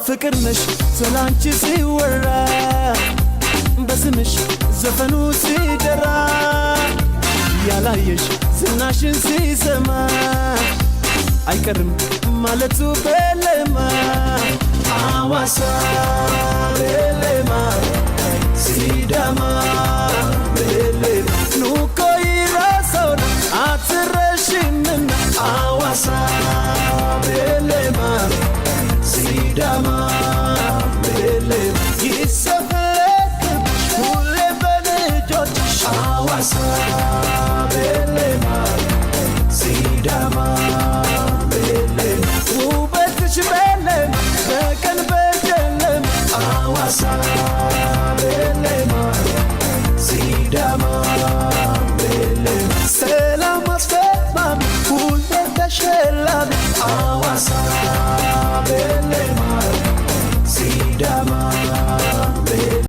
ፍቅር ነሽ ስላንቺ ሲወራ፣ በስምሽ ዘፈኑ ሲደራ፣ ያላየሽ ዝናሽን ሲሰማ አይቀርም ማለቱ ቤሌማ። አዋሳ ቤሌማ፣ ሲዳማ ቤሌማ፣ ኑኮ ይራሰውና አትረሽምና። አዋሳ ቤሌማ፣ ሲዳማ ቤሌማ፣ ይሰፍለክብሽ ሁሌ በልጆችሽ። አዋሳ ቤሌማ፣ ሲዳማ ቤሌማ፣ ውበትሽ ቤሌማ በቀን በጨለማ። አዋሳ ቤሌማ፣ ሲዳማ ቤሌማ፣ ሰላም አስፈላሚ ሁሌ ተሸላሚ። አዋሳ ቤሌማ፣ ሲዳማ ቤሌማ።